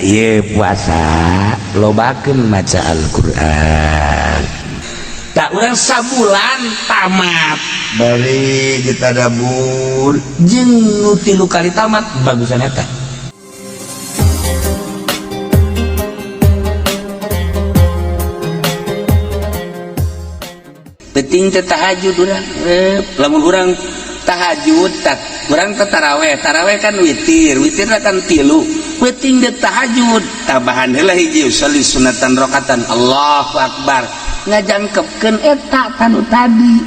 Ieu puasa lobakeun maca Al-Qur'an. Tak urang sabulan tamat bari ditadabur jeung nu 3 kali tamat bagusan eta. Penting teh tahajud urang, lamun urang tahajud tak urang teh taraweh, taraweh kan witir, witir kan 3. Penting teh tahajud tambahan heula hiji sholli sunatan rakaatan Allahu akbar ngajangkepkeun eta tanu tadi.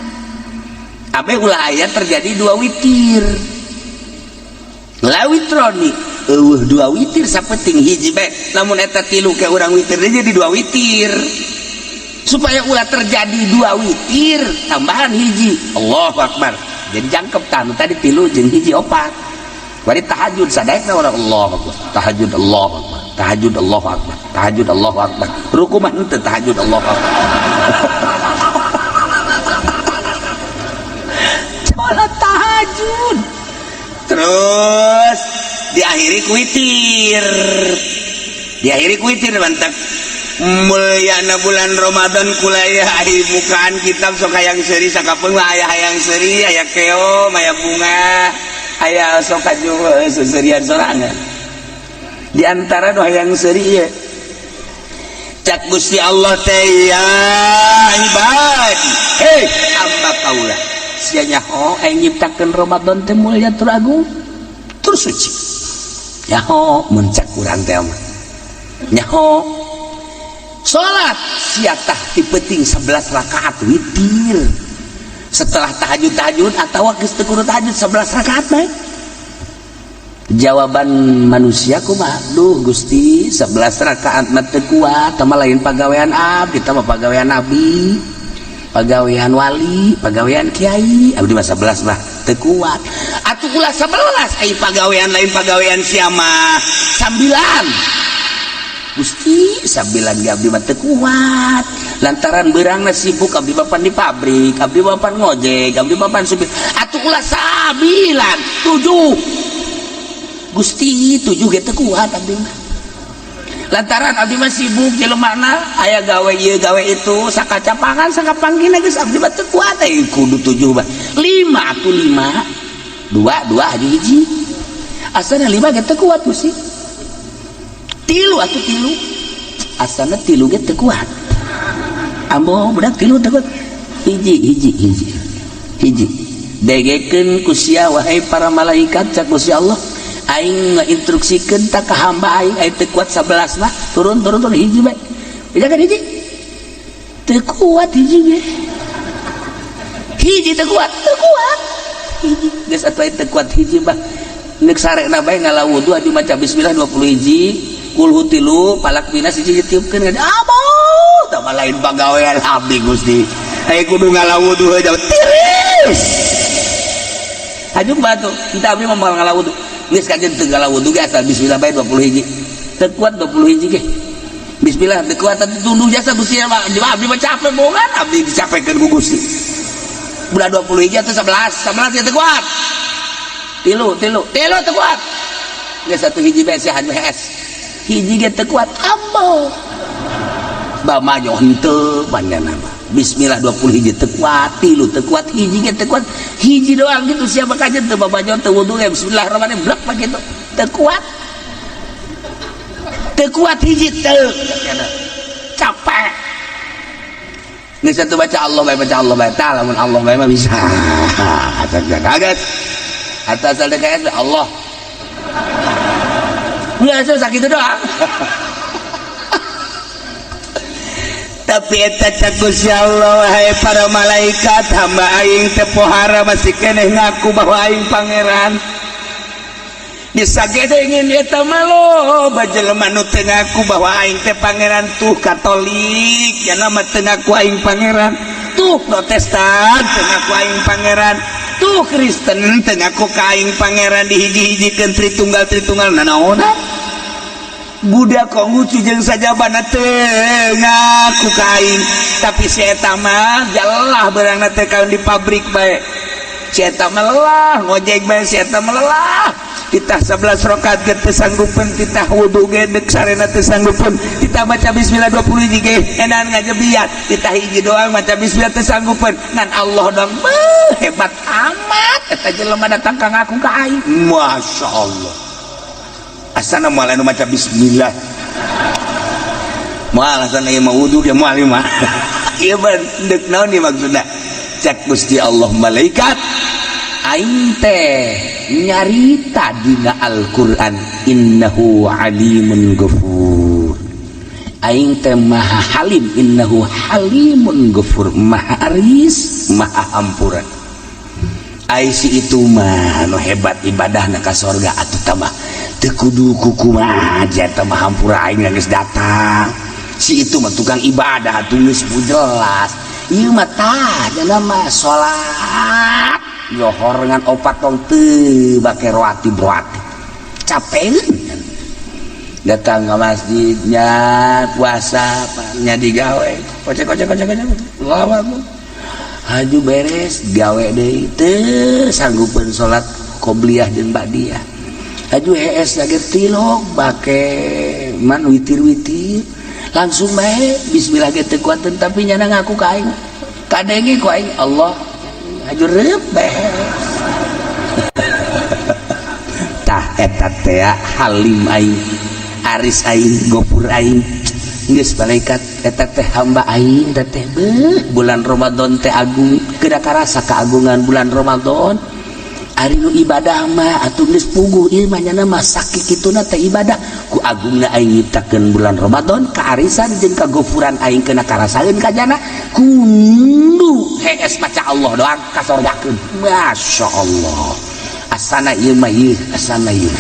Abe ulah aya terjadi 2 witir. La witroni eueuh 2 witir sapenting hiji bae lamun eta 3 ke urang witir jadi 2 witir. Supaya ulah terjadi 2 witir tambahan hiji Allahu akbar jadi jangkep tanu tadi 3 jeung hiji 4. Bari tahajud sadaekna urang Allahu akbar tahajud Allahu akbar tahajud Allahu akbar tahajud Allahu akbar ruku mah henteu tahajud Allahu akbar. Salat tahajud terus diakhiri ku witir, diakhiri ku witir mantap. Mulyana bulan Ramadan kulayah ai bukaan kitab sok hayang seuri sakapeung mah aya hayang seuri aya keom aya bunga aya sok kaju seserian sorangan di antara nu hayang seuri ieu cak Gusti Allah teh ya ibadi hei hamba kaula sia nyaho aing nyiptakeun Ramadan teh mulya tur agung tur suci nyaho mun cak urang teh mah nyaho salat siatah ti peuting 11 rakaat witir setelah tahajud-tahajud atau geus teu kudu tahajud 11 rakaat bae. Jawaban manusia kumaha? Duh Gusti 11 rakaat mah teu kuat mah lain pagawean abdi mah pagawean nabi pagawean wali pagawean kiai abdi mah 11 mah teu kuat atuh ulah 11 ai pagawean lain pagawean sia mah 9 Gusti sambilan ge abdi mah teu kuat lantaran beurangna sibuk abdi bapan di pabrik abdi bapan ngojek abdi bapan supir atuh ulah 9 7 Gusti 7 ge teu kuat abdi mah lantaran abdi mah sibuk jelemana aya gawe ieu gawe itu sakacapangan sakapanggina geus abdi mah teu kuat euy kudu 7 mah 5 atuh 5 2 2 haju hiji asana 5 ge teu kuat Gusti 3 atuh 3 asana 3 ge teu kuat ambo budak 3 teu kuat hiji hiji hiji hiji degekeun ku sia wahai para malaikat cak Gusti Allah aing ngainstruksikeun ta ka hamba aing aing teu kuat 11 mah turun turun turun hiji bae bejakeun hiji teu kuat hiji ge hiji teu kuat teu kuat hiji geus atuh aing teu kuat hiji mah neuk sarekna bae ngala wudu aju maca bismillah 20 hiji kulhu 3 palak binas hiji ditiupkeun amoh tah mah lain pagawean abdi Gusti aing kudu ngala wudu heuh tiris haju batu entah abdi mah moal ngala wudu geus kajen teu ngala wudu ge asal bismillah bae 20 hiji teu kuat 20 hiji ge bismillah teu kuat tunduh jasa Gusti abdi mah capek bohongan abdi dicapekeun ku Gusti bulan 20 hiji atuh 11 11 ge teu kuat 3 3 3 teu kuat geus satu hiji bae sia haju hees hiji ge teu kuat ambo bamajo henteu panjana mah bismillah 20 hiji teu kuat 3 teu kuat hiji ge teu kuat hiji doang gitu siapa kajen teu babajo teu wudu ge bismillahirrahmanirrahim blek mah kitu teu kuat teu kuat hiji teu capek geus satu baca Allah bae baca Allah bae tah lamun Allah bae mah bisa kaget atas asal DKS Allah nggak sakit doang. Tapi eta cak Gusti Allah wahai para malaikat hamba aing teh pohara masih keneh ngaku bahwa aing pangeran disagedengin eta mah loba jelema nu teu ngaku bahwa aing teh pangeran tuh Katolik nya mah teu ngaku aing pangeran tuh Protestan teu ngaku aing pangeran tuh Kristen teu ngaku ka aing pangeran dihiji-hijikeun tritunggal-tritunggal nanaonan Buddha Konghucu jeung sajabana teu ngaku ka aing tapi si eta mah jalah beurangna teh di pabrik bae si eta mah lelah ngojek bae si eta mah lelah Titah 11 rakaat ge teu sanggupeun, titah wudu ge deuk sarena teu sanggupeun, titah maca bismillah 20 hiji ge edan ngajebian, titah hiji doang maca bismillah teu sanggupeun, ngan Allah doang. Beuh, hebat amat eta jelema datang ka ngaku ka aing. Masya Allah, asana moal anu maca bismillah, moal asana ieu mah wudu ge moal ieu mah. Ieu mah deuk naon ieu maksudna? Cek Gusti Allah, malaikat aing teh nyarita dina Al-Qur'an, innahu alimun ghafur. Aing teh maha halim, innahu halimun ghafur, maha aris maha hampura. Ai si itu mah nu hebat ibadahna ka sorga atuh tambah teu kudu kukumaha eta mah, hampura aing geus datang. Si itu mah tukang ibadah atuh geus jelas. Ieu mah tah nya mah salat johor ngan opat tong teu bake roatib roatib, capek datang ke masjidnya, puasa nya digawe kocek kocek kocek kocek lama haju beres gawe deui teu sanggupeun salat qobliyah jeung ba'diyah, haju hees lagi tilok bake man witir-witir langsung bae bismillah ge teu kuateun, tapi nyana ngaku ka aing, kadenge ku aing Allah, haju reup bae. Tah eta teh halim aing, aris aing, gopur aing. Geus malaikat, eta teh hamba aing teh. Beuh, bulan Ramadan teh agung, kedah karasa keagungan bulan Ramadan. Ari nu ibadah mah atuh geus puguh ieu mah, nyana mah sakituna teh ibadah. Ku agungna aing nyiptakeun bulan Ramadan, kaarisan jeung kagofuran aing kena karasaeun ka jana kundu hees maca Allah doang kasorgakeun. Masya Allah, asana ieu mah ieu, asana ieu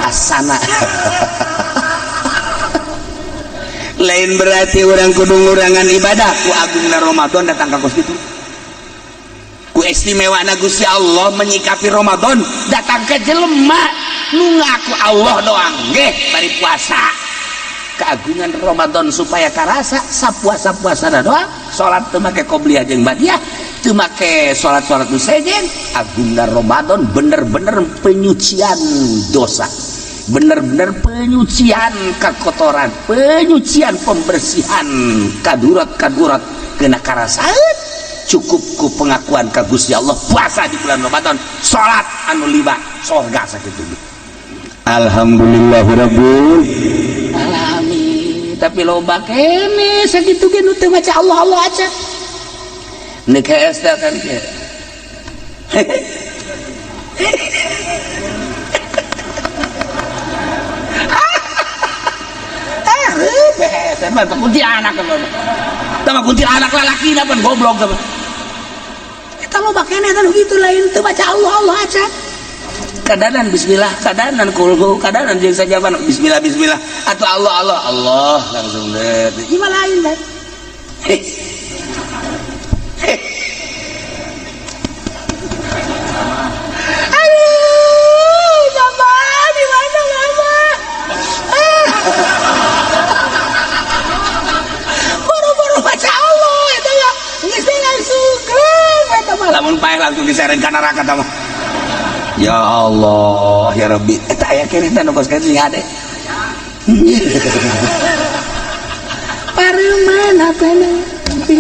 asana. Lain berarti orang kudu ngurangan ibadah. Ku agungna Ramadan datang ka kos kitu, ku istimewa na Gusti Allah menyikapi Ramadan datang ke jelema nu ngaku Allah doang geh bari puasa. Keagungan Ramadan supaya karasa sapuasa-puasa doang salat teu make qobliyah jeung ba'diyah, teu make salat-salat nu sejen. Agungna Ramadan bener-bener penyucian dosa, bener-bener penyucian kekotoran, penyucian pembersihan kadurat-kadurat kena karasaeun. Cukup ku pengakuan ka Gusti Allah puasa di bulan Ramadan salat anu lima sorga sakitu. Alhamdulillahirabbil alamin. Tapi loba kene sakitu ge nu teu maca Allah Allah aja nek hees teh kan kieu. Kuntilanak sama kuntilanak lalaki pan goblok sama eta loba kene eta nu kitu, lain teu maca Allah Allah aja, kadanan bismillah, kadanan kulhu, kadanan jeung sajaban bismillah bismillah atau Allah Allah Allah langsung deh ieu mah lain kan. Aduh, mama di mana mama? Boro-boro baca Allah eta mah geus langsung kleng eta mah, lamun paeh langsung diseret ka neraka eta mah. Ya Allah ya Rabbi, eta aya keneh teh nu kos kitu sing hade pareuman hapena tapi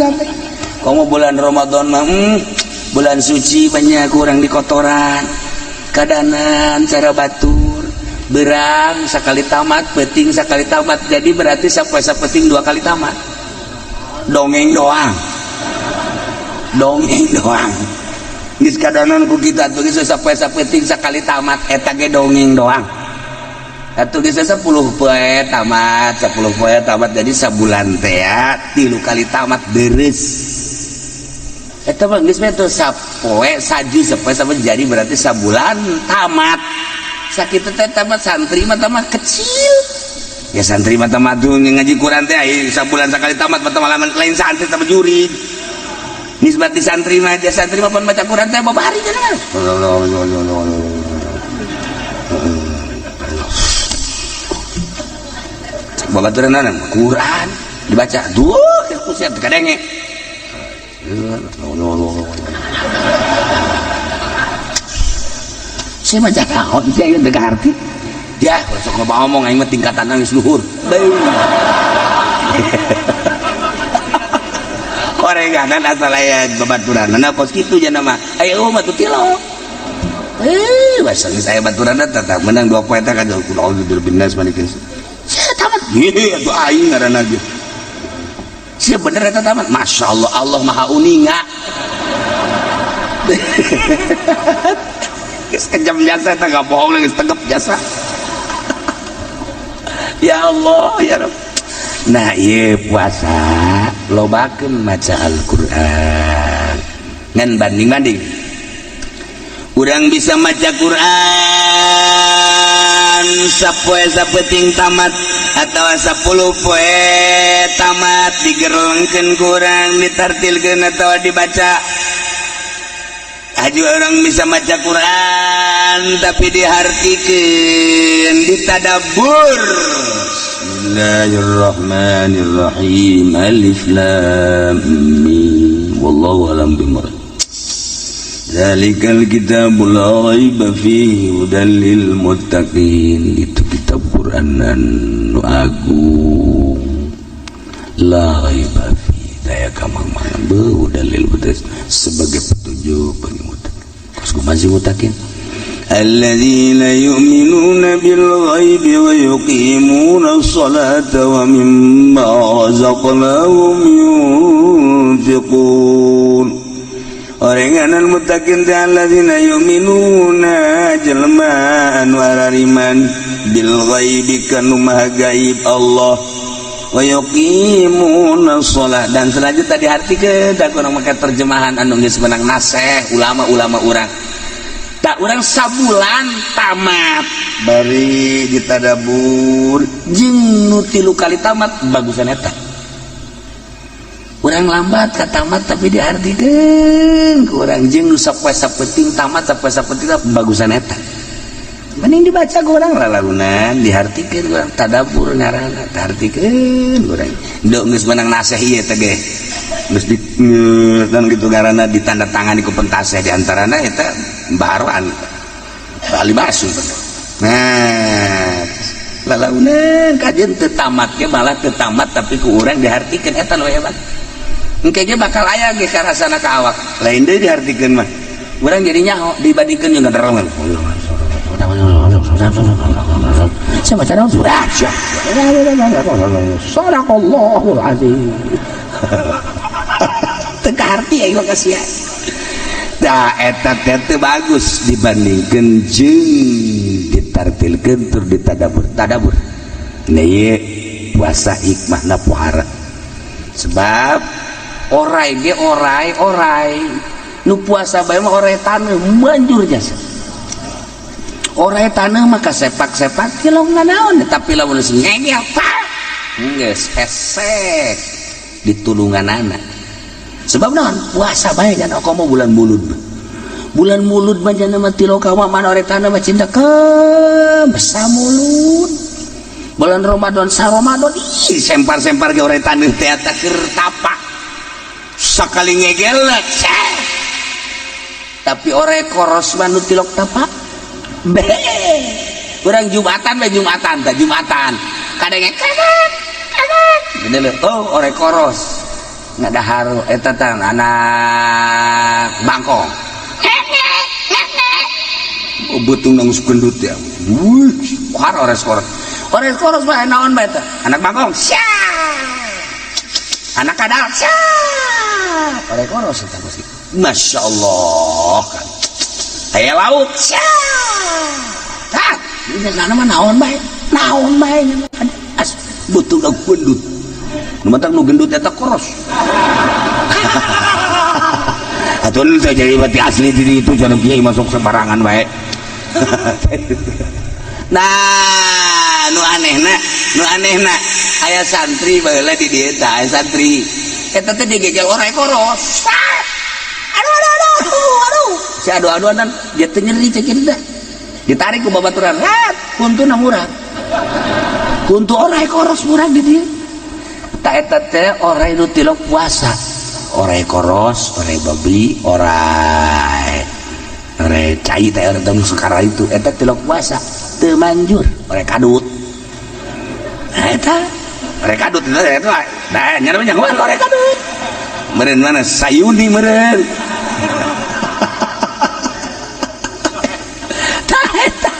komo bulan Ramadan mah bulan suci banyak kurang di kotoran kadanan cara batur berang sekali tamat, peting sekali tamat, jadi berarti sapuasa peting dua kali tamat, dongeng doang, dongeng doang. Geus kadanan ku kita tuh geus sapuasa peting sekali tamat eta ge dongeng doang. Atuh geus 10 poe tamat, 10 poe tamat, jadi sabulan teh ya 3 kali tamat beres. Eta mah geus mah teu sapoe saju sapoe sapoe, jadi berarti sabulan tamat. Sakitu teh tamat santri mah tamat kecil. Ya santri mah tamat tuh ngaji Quran teh ai sabulan sekali tamat mah tamat lain santri tamat jurig. Nisbati santri mah dia santri mah pan maca Quran teh babari cenah. Babaturan Quran dibaca duh kusiap teu kadenge. Sia maca naon sih, aing teu ngarti. Ya, sok loba omong, aing mah tingkatan geus luhur. Beuh. Orenganan asal aya babaturanna kos kitu jana mah. Ayo mah tuh tilok. Eh, bahasa geus aya baturanna tetap menang 2 poe teh kan kudu binas malikin. Sia tamat. Ieu atuh aing ngaranna ge. Sia bener eta tamat. Masya Allah, Allah Maha Uninga. Geus kejam jasa eta, gak bohong, geus tegep jasa. Ya Allah, ya Rabb. Nah, ieu puasa lobakeun maca Al-Qur'an. Ngan banding-banding. Urang bisa maca Quran sapoe sapeuting tamat atau 10 poe tamat, digerlengkeun kurang, ditartilkeun atau dibaca. Aju orang bisa maca Quran tapi dihartikeun, ditadabur. Bismillahirrahmanirrahim. Alif lam mim. Wallahu a'lam bimurad. Zalikal kitabul la raiba fihi hudan lil muttaqin. Itu kitab Quran nu agung. La raiba fihi, daya kamang mana hudan lil muttaqin, sebagai petunjuk bagi muttaqin. Kos kumaha sih muttaqin? Alladzina yu'minuna bil ghaibi wa yuqimuna sholata wa mimma razaqnahum yunfiqun. Orenganan muttaqin teh alladzina yu'minuna, jelema anu arariman, bil ghaibi, kanu maha gaib Allah, wa yuqimuna shalah, dan selanjutnya diartikeun da kurang make terjemahan anu geus menang naseh ulama-ulama urang. Tak urang sabulan tamat bari ditadabur jeung nu 3 kali tamat bagusan eta. Urang lambat ka tamat tapi diartikeun ku urang, jeung nu sapoe sapenting tamat, sapoe sapenting bagusan eta. Mending dibaca ku urang lalalunan, dihartikeun ku urang, tadabur ngaranna, dihartikeun ku urang. Ndok geus menang naseh ieu teh ge. Geus di dan gitu ngaranna ditanda tangani ku pentaseh, di antarana eta Mbah Arwan. Ali Basu. Nah, lalaunan kajian teu tamat ge, malah teu tamat tapi ku urang dihartikeun, eta nu hebat. Engke ge bakal aya ge karasana ka awak. Lain deui dihartikeun mah. Urang jadi nyaho dibandingkeun jeung ngedereng. Saya baca dalam surat. Sadaqallahul azim. Teu kaharti aing mah kasihan. Dah eta teh teu bagus dibandingkeun jeung ditartilkeun tur ditadabur. Tadabur. Nah, ieu puasa hikmahna pohara. Sebab orai ge orai orai nu puasa bae mah orai taneuh manjur jasa. Orai taneuh mah kasepak-sepak kilong naon, tapi lamun geus ngegel pak geus esek ditulunganana. Sebab naon puasa bae jan komo bulan mulud. Bulan mulud mah jana mah tiloka mah mana orai taneuh mah cinta ke samulud. Bulan Ramadan sa Ramadan ih sempar-sempar ge orai taneuh teh eta keur tapak. Sakali ngegel, tapi orai koros mah nu tilok tapak. Be, urang Jumatan be, Jumatan tah Jumatan. Kadenge kakak kakak. Gede lho, oh orai koros. Ngadahar eta tah anak bangkong. Oh, beutung nang gendut ya. Wih, har orai koros. Orai koros mah naon bae tah? Anak bangkong. Sia. Anak kadal. Sia. Orai koros eta pasti. Masya Allah kan. Aya lauk. Sia. Tah, ini sana mah naon bae? Naon bae? As beutung gendut. Nu matak nu gendut eta koros. Atuh teh jadi bati asli di itu jangan kiai masuk sembarangan bae. Nah, nu anehna, nu anehna aya santri baheula di dieu teh, aya santri. Eta teh digegel orai koros. Aduh aduh aduh aduh aduh. Si adu-aduan dia teh nyeri cek kieu teh. Ditarik ku babaturan, rat, kuntuna murag. Kuntu orai koros murag di dieu. Ta eta teh orai nu tilok puasa. Orai koros, orai babi, orai Ore cai teh orang tahun sekarang itu eta tilok puasa teu manjur, ore kadut. Nah, eta ore kadut itu eta, nah, nya namanya ore kadut meureun mana sayuni meureun. Tah eta,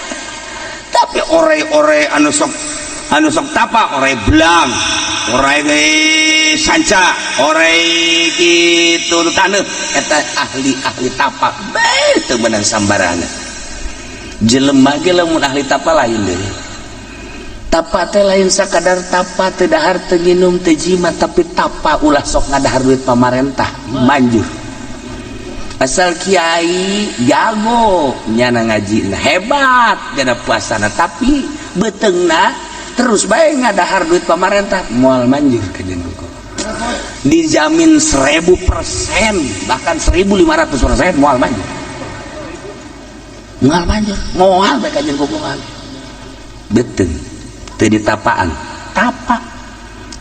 tapi ore-ore anu sok tapa, ore belang, ore sanca, ore kitu taneuh, eta ahli-ahli tapa bae, teu meunang sambarangan. Jelema ge lamun ahli tapa lain deui. Tapa teh lain sakadar tapa teu dahar, teu nginum, teu jima, tapi tapa ulah sok ngadahar duit pamarentah, manjur. Asal kiai jago nyana ngaji hebat, nyana puasana, tapi beuteungna terus bae ngadahar duit pamarentah, moal manjur kajen kuku. Dijamin 1000%, bahkan 1500%, moal manjur, moal manjur, moal bae kajen kuku. Beuteung teu ditapaan, tapa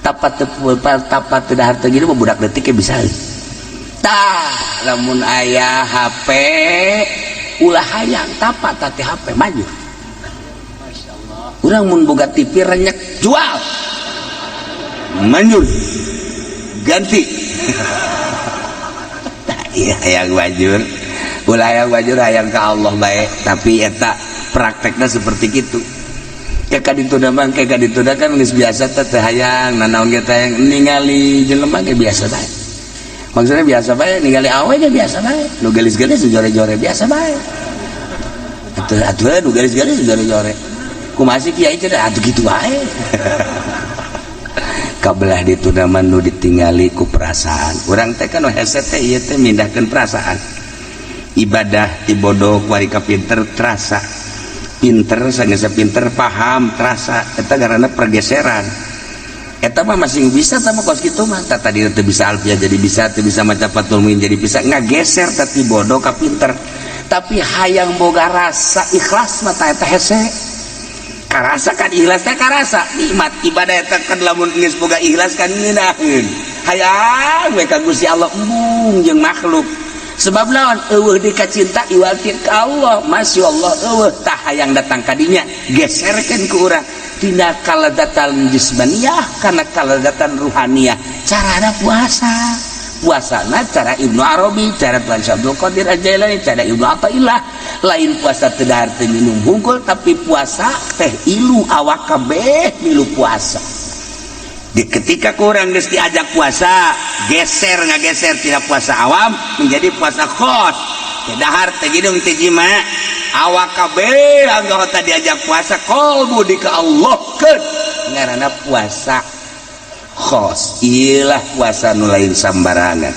tapa teu tapa, teu dahar, teu gini, budak detik bisa. Tah, lamun aya HP ulah hayang, tapa tati HP, maju. Urang mun boga TV renyek, jual, manjur, ganti. Tah, iya, hayang manjur ulah hayang manjur, hayang ka Allah bae. Tapi eta prakteknya seperti gitu ya, kaditu mah, kayak kaditu kan geus biasa teh, teh hayang nanaon ge, teh hayang ningali jelema ge biasa bae. Maksudnya biasa bae, ningali awe ge biasa bae, nu gelis-gelis jore-jore biasa bae. Atuh atuh nu gelis-gelis jore-jore kumaha sih, kiai teh? Atuh kitu wae. Kabelah dituna mah nu ditingali ku perasaan urang teh kan hese teh, ieu teh mindahkeun perasaan. Ibadah ti bodoh kuari ka pinter terasa pinter, sanggeus pinter paham terasa. Eta karena pergeseran eta mah masih bisa sama kos kitu mah. Tah, tadi teu bisa alfiah jadi bisa, teu bisa maca Fathul Muin jadi bisa, ngageser tadi bodoh ka pinter. Tapi hayang boga rasa ikhlas mah tah eta hese. Karasa kan ikhlas teh, karasa nikmat ibadah eta kan. Lamun geus boga ikhlas kan ngeunaheun, hayang we ka Gusti Allah, embung jeung makhluk. Sebab lawan eueuh dikacinta iwal ti ka Allah, Masya Allah, eueuh. Tah, hayang datang kadinya, geserkeun ku urang tina kaladzatan jismaniyah kana kaladzatan ruhaniyah. Carana puasa, puasana cara Ibnu Arabi, cara Tuan Syekh Abdul Qadir Al-Jailani, cara Ibnu Athaillah, lain puasa teu dahar teu minum hungkul, tapi puasa teh ilu awak kabeh milu puasa. Di ketika kurang geus diajak puasa, geser ngageser tidak puasa awam menjadi puasa khos, teu dahar, teu nginum, teu jima, awak kabeh anggota diajak puasa, kolbu di ka Allah keun, ngaranna puasa khos. Ilah puasa nu lain sambarangan,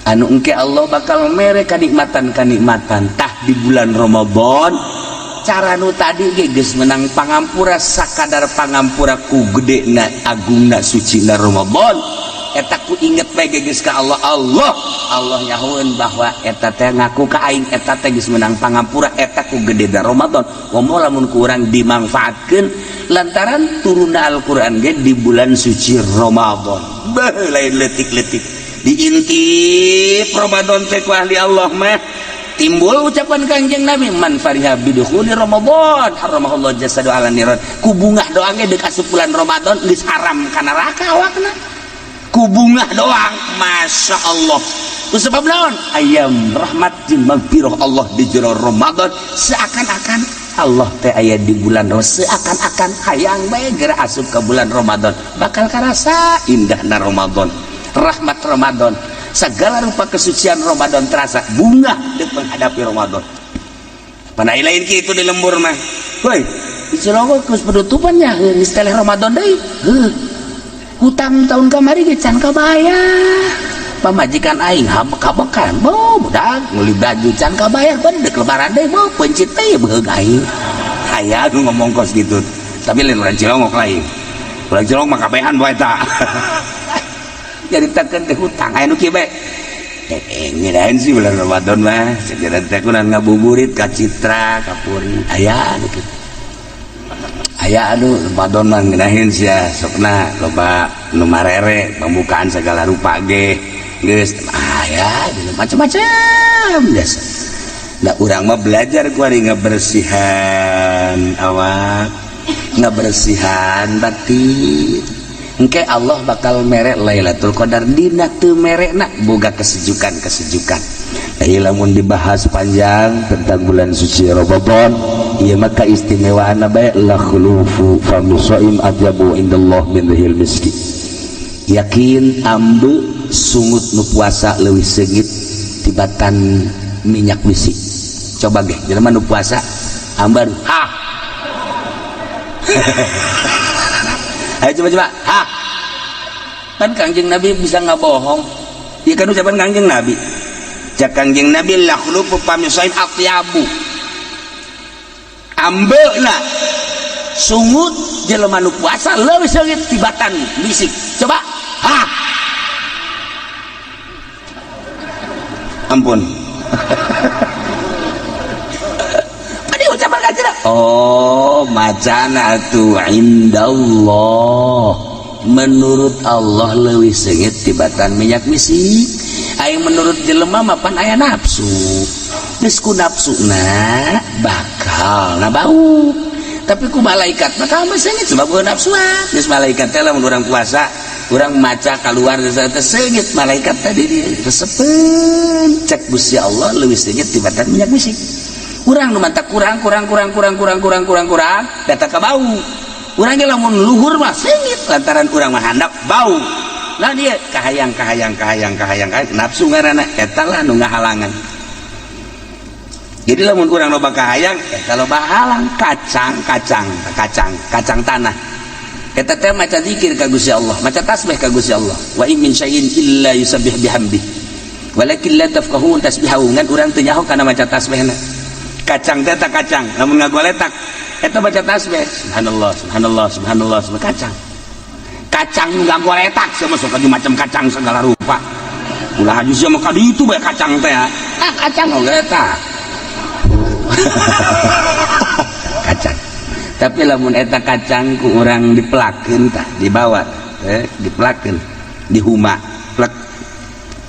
anu engke Allah bakal mere kanikmatan kanikmatan. Tah, di bulan Ramadan cara nu tadi ge geus menang pangampura, sakadar pangampura ku gedena, agungna, sucina Ramadan eta, ku inget bae ge geus ka Allah. Allah, Allah nyahoeun bahwa eta teh ngaku ka aing, eta teh geus menang pangampura. Eta ku gedena Ramadan. Komo lamun ku urang dimanfaatkeun, lantaran turunna Al-Qur'an ge di bulan suci Ramadan. Beuh, lain leutik-leutik. Diintip Ramadan teh ku ahli Allah mah, timbul ucapan Kangjeng Nabi, "Man fariha bidukhuli Ramadan haramahullah jasadu ala niran." Ku bungah doang ge deuk asup bulan Ramadan geus haram ka neraka awakna, ku bungah doang. Masya Allah. Ku sebab naon? Ayam rahmat jeung magfirah Allah di jero Ramadan, seakan-akan Allah teh aya di bulan Ramadan, seakan-akan hayang bae geura asup ke bulan Ramadan, bakal karasa indahna Ramadan, rahmat Ramadan, segala rupa kesucian Ramadan terasa, bunga deuk menghadapi Ramadan. Panai lain kitu di lembur mah. Woi, di Cilongok geus penutupannya, geus teleh Ramadan deui. Heuh. Hutang tahun kamari ge can kabayar. Pamajikan aing kabekan, bo budak meuli baju can kabayar, ban deuk lebaran deui, bo pencit teh beheug aing. Aya nu ngomong kos gitu. Tapi lain urang Cilongok lain. Urang Cilongok mah kabehan bae eta. Nyaritakeun teh hutang aya nu kieu bae. Ngirain sih bulan Ramadan mah segera teh kunan ngabuburit ka Citra, ka Puri. Aya anu kitu. Aya anu Ramadan mah ngeunaheun sia, sokna loba nu marere pembukaan segala rupa ge geus aya macam-macam biasa. Nah, urang mah belajar kuari ngabersihan awak, ngabersihan batin. Engke Allah bakal mere Lailatul Qadar, dina teu merekna boga kesejukan-kesejukan. Nah, lamun dibahas panjang tentang bulan suci Ramadan ieu mah keistimewaan bae, la khulufu fami shaim atyabu indallah min rihil miski. Yakin ambe sungut nu puasa leuwih seungit tibatan minyak misik. Coba ge jelema nu puasa ambar ha. Ayo coba coba ha. Kan Kangjeng Nabi bisa nggak bohong. Iya kan ucapan Kangjeng Nabi. Cak Kangjeng Nabi la khulufu fami shaim atyabu. Ambeuna sungut jelema nu puasa leuwih seungit tibatan misik. Coba ha. Ampun. Tadi ucapan Kangjeng. Oh, macana tuh indallah, menurut Allah leuwih seungit tibatan minyak misik. Aing menurut jelema mapan aya nafsu, geus ku nafsuna bakal na bau, tapi ku malaikat maka mah seungit sebab eueuh nafsuan. Geus malaikat teh lamun urang puasa urang maca keluar geus teh seungit, malaikat tadi resepeun. Cek Gusti Allah leuwih seungit tibatan minyak misik. Urang nu mantak kurang kurang kurang kurang kurang kurang kurang kurang data ka bau. Urang ge lamun luhur mah seungit lantaran urang mah handap bau. Nah dia kahayang kahayang kahayang kahayang kahayang nafsu ngaranna, eta lah nu ngahalangan. Jadi lamun urang loba kahayang eta loba halang. Kacang kacang kacang kacang tanah eta teh maca zikir ka Gusti Allah, maca tasbih ka Gusti Allah. Wa in min syai'in illa yusabbih bihamdi walakin la tafqahun tasbihahu. Ngan urang teu nyaho kana maca tasbihna. Kacang teh tak kacang lamun ngagoletak eta baca tasbih subhanallah subhanallah subhanallah subhanallah. Kacang kacang nu ngagoletak sia mah sok macam kacang segala rupa, ulah haju sia mah ka ditu bae kacang teh. Ah, kacang ngagoletak. Kacang, tapi lamun eta kacang ku urang dipelakeun tah dibawa teh dipelakeun dihuma plek,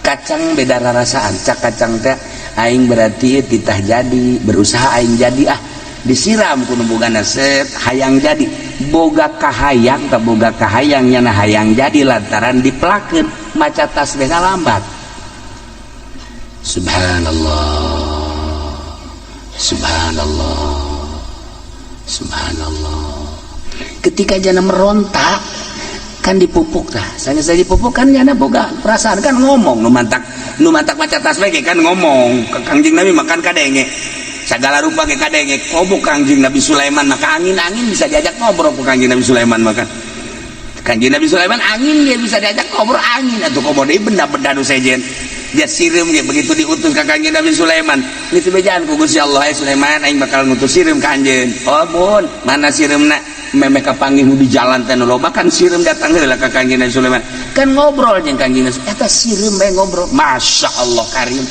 kacang beda rarasaan. Cak kacang teh aing berarti titah jadi berusaha aing jadi, ah disiram ku nu bogana set hayang jadi, boga kahayang tak boga kahayang nyana hayang jadi lantaran dipelakeun maca tasbihna lambat. Subhanallah subhanallah subhanallah. Ketika jana merontak kan dipupuk tah, saya saya dipupuk kan jana boga perasaan kan ngomong nu mantak nu mantak maca tasbih ge kan ngomong ke Kangjeng Nabi makan kadenge segala rupa ge kadenge. Komo Kangjeng Nabi Sulaiman maka angin-angin bisa diajak ngobrol ku Kangjeng Nabi Sulaiman, maka Kangjeng Nabi Sulaiman angin dia bisa diajak ngobrol angin atuh komo deui benda-benda nu sejen dia sireum ge. Begitu diutus ka Kangjeng Nabi Sulaiman geus bejaan ku Gusti Allah, "Ai Sulaiman, aing bakal ngutus sireum ka anjeun." "Oh mun mana sireumna?" Memeh kapanggih nu di jalan teh nu loba kan sireum datang heula ka Kangjeng Nabi Sulaiman kan ngobrol jeung Kangjeng Nabi, eta sireum bae ngobrol, Masya Allah karim.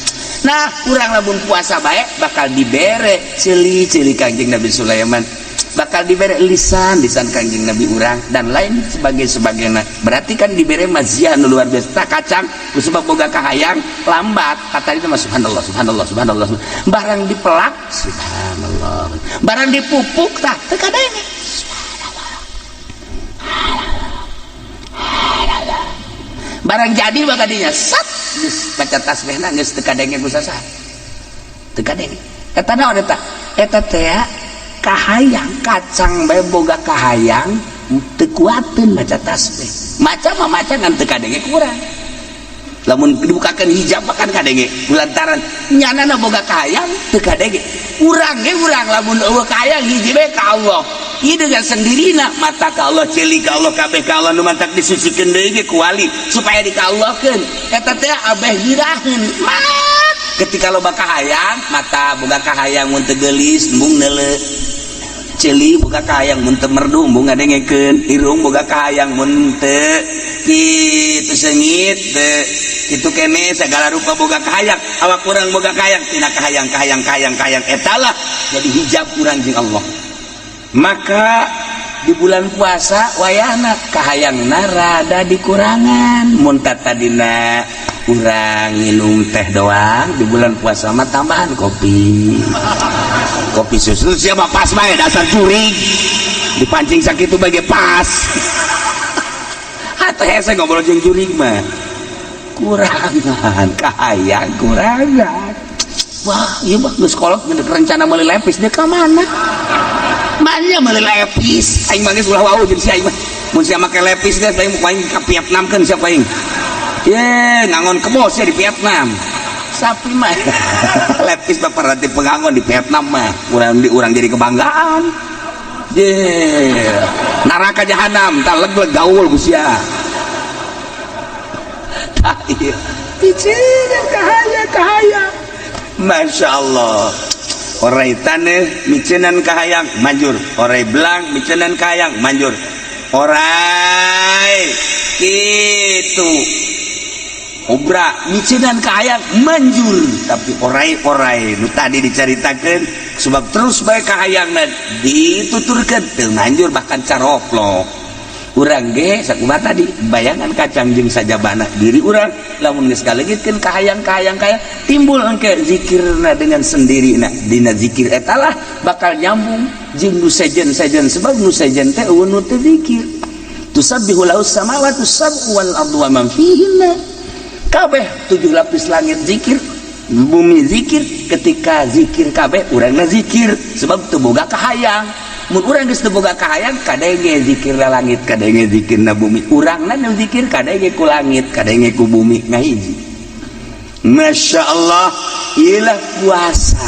Nah, urang lamun puasa bae bakal dibere ceuli-ceuli Kangjeng Nabi Sulaiman, bakal dibere lisan lisan Kangjeng Nabi urang dan lain sebagai sebagainya. Berarti kan dibere maziah nu luar biasa. Tak kacang ku sebab boga kahayang lambat kata itu mah subhanallah subhanallah subhanallah, barang dipelak subhanallah, barang dipupuk tah teu kadenge subhanallah, barang jadi bakal dinya sat geus baca tasbihna geus teu kadenge ku sasaha teu kadenge. Eta naon eta? Eta teh kahayang. Kacang bae boga kahayang teu kuateun maca tasbih, maca mah maca ngan teu kadenge kurang. Lamun dibukakeun hijab mah kan kadenge, lantaran nyanana boga kahayang teu kadenge. Urang ge urang lamun eueuh kahayang hiji bae ka Allah ieu dengan sendirina mata ka Allah, ceuli ka Allah, kabeh ka Allah. Nu mantak disucikeun deui ge ku wali supaya dikallahkeun eta teh abeh giraheun mat. Ketika loba kahayang, mata boga kahayang mun teu geulis embung neuleu, ceuli boga kahayang mun teu merdu embung ngadengekeun, irung boga kahayang mun teu kitu seungit teu kitu kene, segala rupa boga kahayang. Awak urang boga kahayang tina kahayang kahayang kahayang kahayang eta lah jadi hijab urang jeung Allah. Maka di bulan puasa wayahna kahayangna rada dikurangan, mun tadina Urang minum teh doang, di bulan puasa mah tambahan kopi, kopi susu. Siapa pas bae, dasar jurig, dipancing sakitu bagi pas atau hese ngobrol jeung jurig mah. Kurangan kahayang, kurangan. Wah, iya mah geus kolot, rencana meuli lepis dia ka mana? Mana meuli lepis? Aing mah geus ulah wau jeung si aing mah. Mun sia make lepis geus, aing aing ka Vietnam kan siapa aing. Ye, ngangon kebo sia di Vietnam. Sapi mah lepis mah peranti pengangon di Vietnam mah. Urang di urang jadi kebanggaan. Ye, neraka jahanam tak leg gaul ku sia. Tah ieu. Piceun kahayang kahayang. Masya Allah, orai taneuh miceunan kahayang manjur, orai belang miceunan kahayang manjur, orai kitu obra miceunan kahayang manjur. Tapi orai-orai nu tadi dicaritakeun, sebab terus bae kahayangna dituturkeun, teu manjur, bahkan caroplok. Urang ge sakumaha tadi bayangan kacang jeung sajabana diri urang, lamun geus kaleungitkeun kahayang-kahayang kaya timbul engke zikirna dengan sendiri. Dina zikir eta lah bakal nyambung jeung nu sejen-sejen, sebab nu sejen teh euweuh nu teu zikir. Tusabbihu lahu samawati sab'u wal ardu wa man fihinna. Kabeh tujuh lapis langit zikir, bumi zikir. Ketika zikir kabeh, urangna zikir sebab teu boga kahayang. Mun urang geus teu boga kahayang, kadenge zikirna langit, kadenge zikirna bumi. Urangna nu zikir kadenge ku langit, kadenge ku bumi, ngahiji. Masya Allah, ilah puasa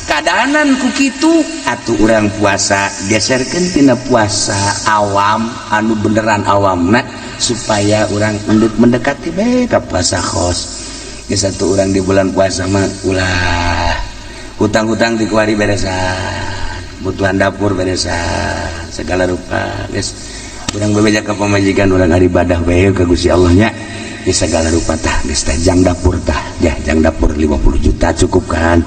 kadanan ku kitu atuh. Urang puasa geserkeun tina puasa awam anu beneran awamna, supaya urang mendekati bae ka puasa khos. Geus satu, urang di bulan puasa mah ulah hutang-hutang dikuari, beresan kebutuhan dapur, beresan segala rupa. Geus urang bebeja ka pamajikan urang, ibadah bae ka Gusti Allah nya di segala rupa. Tah, geus teh jang dapur, tah ya, jang dapur 50 juta cukup kan?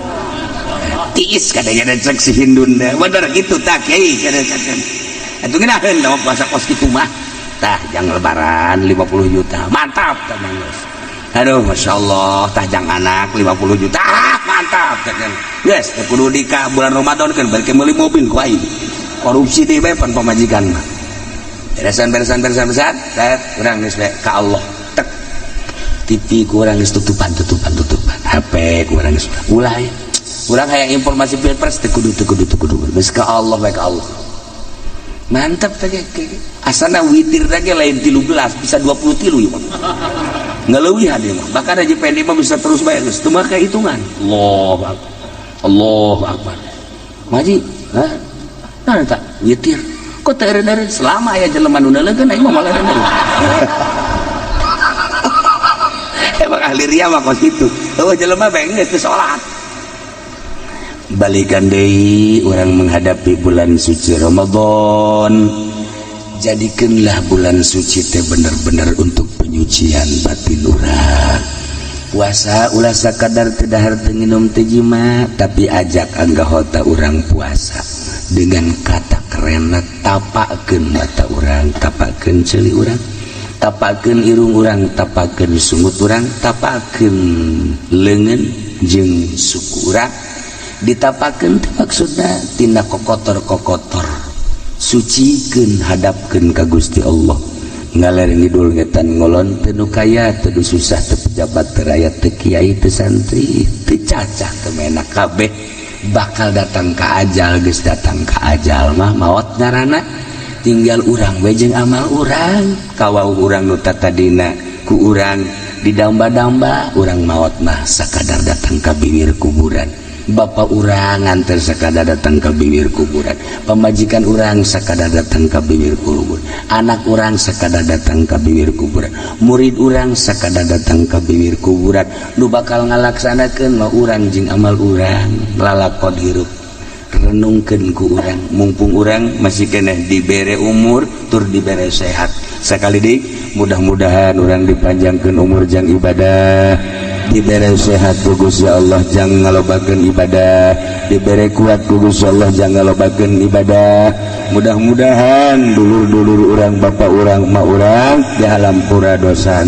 Tiis kadang cek si Hindun deh, bener gitu tak kiai? Kadang atuh ngeunaheun da puasa kos kitu mah. Tah, jang lebaran 50 juta, mantap tah geus. Aduh, Masya Allah. Tah, jang anak 50 juta. Ah, mantap kan geus. Kudu di ka bulan Ramadan kan balik meuli mobil ku aing, korupsi deui bae pan pamajikan mah. Beresan, beresan, beresan, beresan. Set, urang geus bae ka Allah. Tek, TV kurang geus tutupan, tutupan, tutupan. HP kurang geus ulah ya. Urang hayang informasi pilpres teu kudu, teu kudu, teu kudu. Geus ka Allah bae, ka Allah. Mantap teh. Asana witir teh lain 13, bisa 23 ieu mah, ngaleuwihan ieu mah. Bahkan Haji Pendi mah bisa terus bae, geus teu make hitungan. Allahu akbar, Allahu akbar. Maji, hah, nah tak witir kok teu eureun? Selama aya jelema nu neuleukeun, aing mah moal eureun. Emang ahli ria mah kos kitu. Eueuh jelema bae geus teu salat. Balikan deui, urang menghadapi bulan suci Ramadan, jadikanlah bulan suci teh bener-bener untuk penyucian batin urang. Puasa ulah sakadar teu dahar, teu nginum, teu jima, tapi ajak anggota urang puasa dengan kata keren tapakeun mata urang, tapakeun ceuli urang, tapakeun irung urang, tapakeun sungut urang, tapakeun leungeun jeung suku urang. Ditapakeun teh maksudna tina kokotor-kokotor sucikeun, hadapkeun ka Gusti Allah. Ngaler ngidul, ngetan ngolon, teu nu kaya, teu nu susah, teu pejabat, teu rakyat, teu kiai, teu santri, teu cacah, teu menak, kabeh bakal datang ka ajal. Geus datang ka ajal mah maot ngaranna. Tinggal urang we jeung amal urang. Kawau urang nu tadina ku urang didamba-damba, urang maot mah sakadar datang ka bibir kuburan. Bapak urang nganter sakadar datang ke bibir kuburan, pamajikan urang sakadar datang ke bibir kuburan, anak urang sakadar datang ke bibir kuburan, murid urang sakadar datang ke bibir kuburan. Nu bakal ngalaksanakeun mah urang jeung amal urang. Lalakon hirup renungkeun ku urang, mumpung urang masih keneh dibere umur tur dibere sehat. Sekali deui, mudah-mudahan urang dipanjangkeun umur jang ibadah, dibere sehat ku Gusti Allah jang ngalobakeun ibadah, dibere kuat ku Gusti Allah jang ngalobakeun ibadah. Mudah-mudahan dulur-dulur urang, bapak urang, emak urang dihampura dosa.